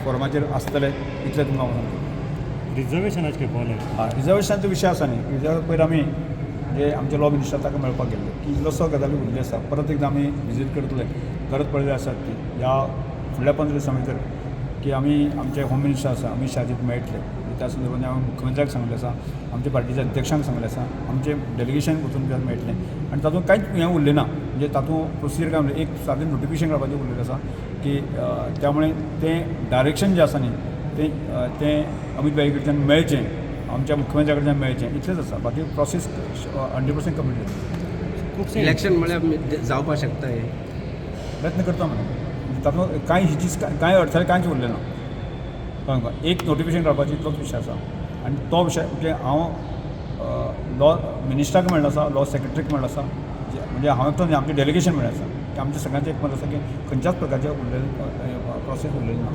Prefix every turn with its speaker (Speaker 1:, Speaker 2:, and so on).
Speaker 1: फोरमाचेर आसतले, इतलें तुमकां हांव सांगता.
Speaker 2: रिझर्वेशनाचे पावले?
Speaker 1: हय, रिजर्वेशनाचो विशय आसा न्ही, रिजर्व पयर आमी म्हणजे आमचे लॉ मिनिस्टर ताका मेळपाक गेल्ले की इल्लोसो गजाली उरल्ली आसा. परत एकदां आमी विजीट करतले, गरज पडलेली आसा ती ह्या फुडल्या 15 दिसां भितर की आमी आमचे होम मिनिस्टर आसा अमीत शहाजीक मेळटले. त्या संदर्भात हांवें मुख्यमंत्र्याक सांगलें आसा, आमच्या पार्टीच्या अध्यक्षांक सांगलें आसा, आमचें डेलिगेशन वचून थंय मेळटलें आनी तातूंत कांयच हें उरलें ना. म्हणजे तातूंत प्रोसिजर काय उरलें, एक सादें नोटिफिकेशन काडपाचें उरलेलें आसा की त्यामुळे तें डायरेक्शन जें आसा न्ही तें अमीत भाई कडच्यान मेळचें, आमच्या मुख्यमंत्र्या कडच्यान मेळचें, इतलेंच आसा. बाकी प्रोसेस 100% कंप्लीट जाता.
Speaker 2: खुबशे
Speaker 3: इलेक्शन म्हळ्यार जावपाक शकता हे?
Speaker 1: प्रयत्न करता मरे. म्हणजे तातूंत कांय हिचीच कांय अडथळे कांयच उरलें ना, कळ्ळें तुका? एक नोटिफिकेशन काडपाचें इतलोच विशय आसा आनी तो विशय म्हणजे हांव लॉ मिनिस्टराक मेळ्ळो आसा, लॉ सेक्रेटरीक मेळ्ळो आसा, म्हणजे हांव एकटो न्ही, आमचें डेलिगेशन मेळ्ळें आसा की आमचें सगळ्यांचें एक मत आसा की खंयच्याच प्रकारचें उरलेलें प्रोसेस उरलेलें ना.